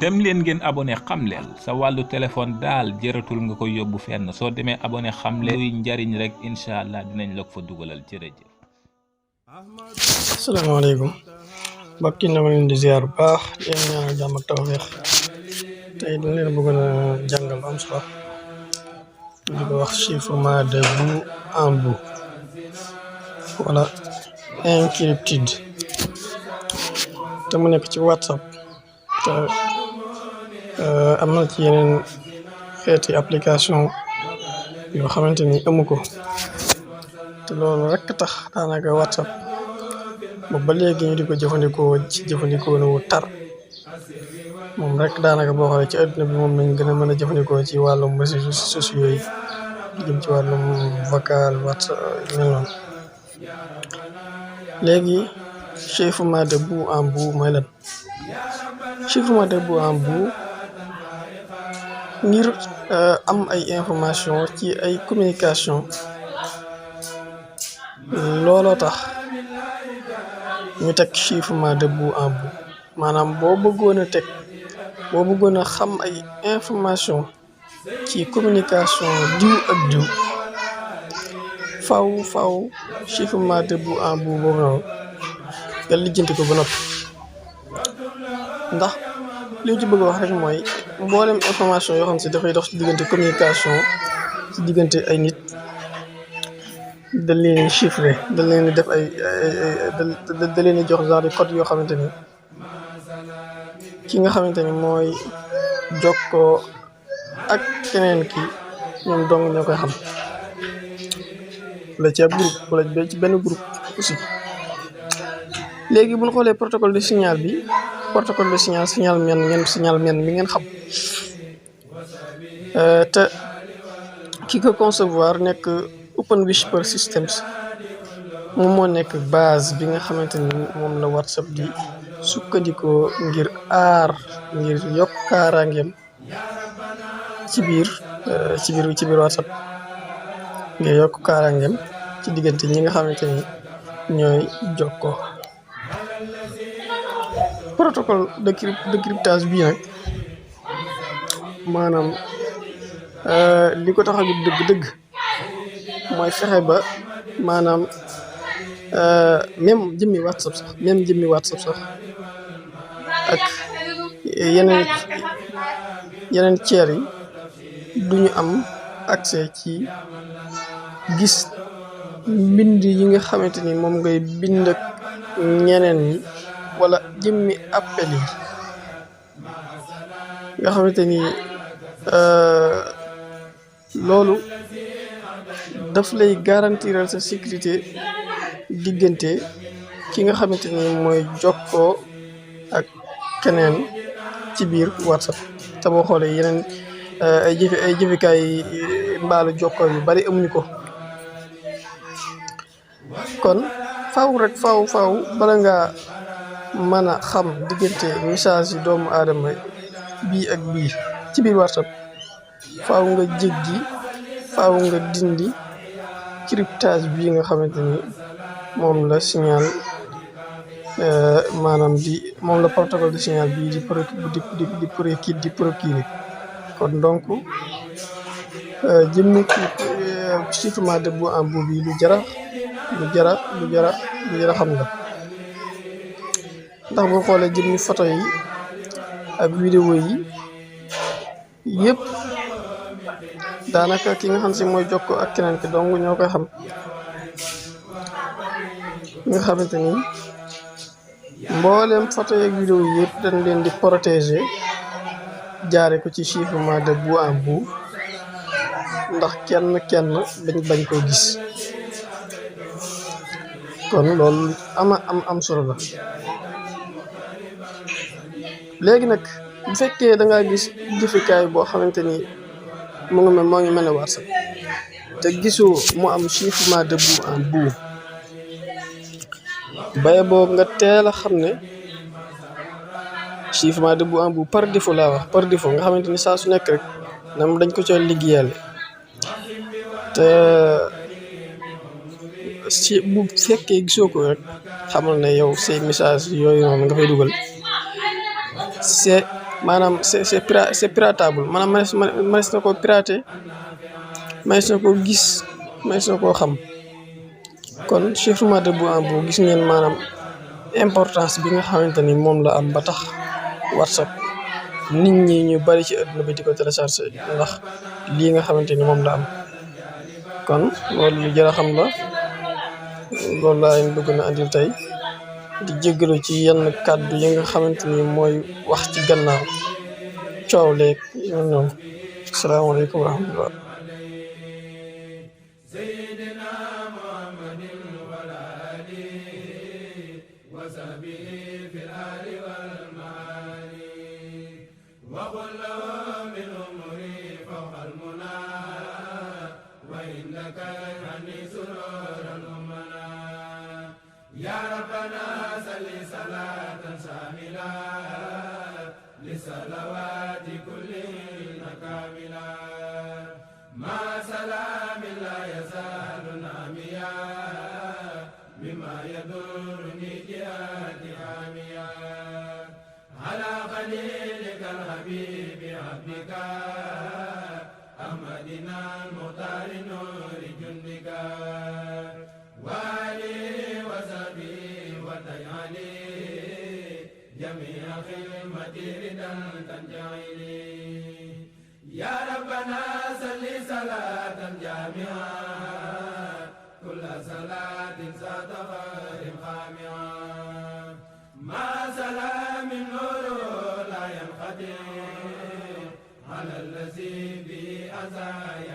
dem leen ngeen abonné Xamlel sa wàllu téléphone daal jëratul nga koy yóbbu fenn soo demee abonné Xamlel luy njariñ rek incha allah dinañ la ko fa dugalal jërëjëf. asalaamaaleykum mbokk yi na ma leen di ziar bu baax yéen ñaanal jàmm ak tawfeex tey dañ leen bëggoon a jàngal am solo di ko wax chiffrement de bout en bout wala encrypted te mu nekk ci WhatsApp te am na ci yeneen xeeti application yoo xamante ni amu ko te loolu rek tax daanaka WhatsApp boobu ba léegi ñu di ko jëfandikoo ci jëfandikoo na wu tar moom rek daanaka boo xoolee ci adduna bi moom lañ gën a mën a jëfandikoo ci wàllum réseaux sociaux yi jëm ci wàllum vocal WhatsApp mel noonu. léegi chiffrement de bout en bout mooy lan chiffrement de bout en bout ngir am ay information ci ay communication looloo tax ñu teg chiffrement de bout en bout maanaam boo bëggoon a xam ay information ci communication diw ak diw faw chiffrement de bout en bout boobu noonu nga lijjanti ko ba noppi ndax li ñu ci bëgg wax rek mooy mboolem information yoo xam si dafay dox ci diggante communication ci diggante ay nit dañ leen chiffré dañ leen def da leen jox genre de code yoo xamante ni ki nga xamante ni mooy jokkoo ak keneen ki ñoom dong ñoo koy xam wala ci ab groupe wala ci benn groupe aussi. léegi bu ñu xoolee protocole de signal bi signal men mi ngeen xam te ki ko concevoir nekk Open Whisper Systems moom moo nekk base bi nga xamante ni moom la WhatsApp di sukkandikoo ngir yokk kaaraangeem ci biir WhatsApp ngir yokk kaaraangeem ci diggante ñi nga xamante ni ñooy jokkoo. protocole de cryptage bii nag maanaam li ko tax a jóg dëgg mooy fexe ba maanaam même jëmmi WhatsApp sax ak yeneen tiers yi duñu am accès ci gis mbind yi nga xamante ni moom ngay bind ak ñeneen ñi wala jëmmi appel yi nga xamante ni loolu daf lay garantiral sa sécurité diggante ki nga xamante ni mooy jokkoo ak keneen ci biir WhatsApp te boo xoolee yeneen ay jëfikaay mbaalu jokkoo yu bari amuñu ko. kon faaw bala nga mën a xam diggante message yi doomu aadama bii ak bii ci biir WhatsApp faaw nga dindi cryptage bii nga xamante ni moom la signal moom la protocole de signal bii di procurer kon donc jëmmi chiffrement de bout en bout bi lu jara xam nga ndax boo xoolee jëmmi photo yi ak vidéo yi yëpp daanaka ki nga xam si mooy jokkoo ak keneen ki dong ñoo koy xam nga xamante ni mboolem photo yeeg vidéo yi yëpp dañ leen di protéger jaare ko ci chiffrement de bout en bout ndax kenn bañ koo gis kon loolu am solo la. léegi nag bu fekkee da ngaa gis jëfikaay boo xamante ni moo ngi mel ne WhatsApp te gisoo mu am chiffrement de bout en bout baye boobu nga teel a xam ne chiffrement de bout en bout par défaut laa wax par défaut nga xamante ni saa su nekk rek nam dañ ko ca liggéeyal te bu fekkee gisoo ko rek xamal ne yow say message yooyu noonu nga fay dugal c'est maanaam c'est piratable maanaam mënees na koo pirater mënees na koo gis mënees na koo xam. kon chiffrement de bout en bout gis ngeen maanaam importance bi nga xamante ni moom la am ba tax WhatsApp nit ñi ñu bari ci adduna bi di ko télécharger ndax lii nga xamante ni moom la am. kon loolu lu jar a xam la loolu laa leen bëgg na andil tey di jéggalu ci yenn kàddu yi nga xamante ni mooy wax ci gannaaw coow leeg yoon noonu. asalaamaaleykum wa rahmatullah. يا ربنا صل صلاة شاملة لصلوات كلهن كاملة مع سلام لا يزال ناميا مما يدورني جهاد حاميا على خليلك الحبيب عبدك أحمدنا المختار نور جندك جميع خدمتي ردا تنجعلي يا ربنا صل صلاة جامعة كل صلاة ذات خير خامعة مع سلام النور لا ينقطع على الذي به أزايا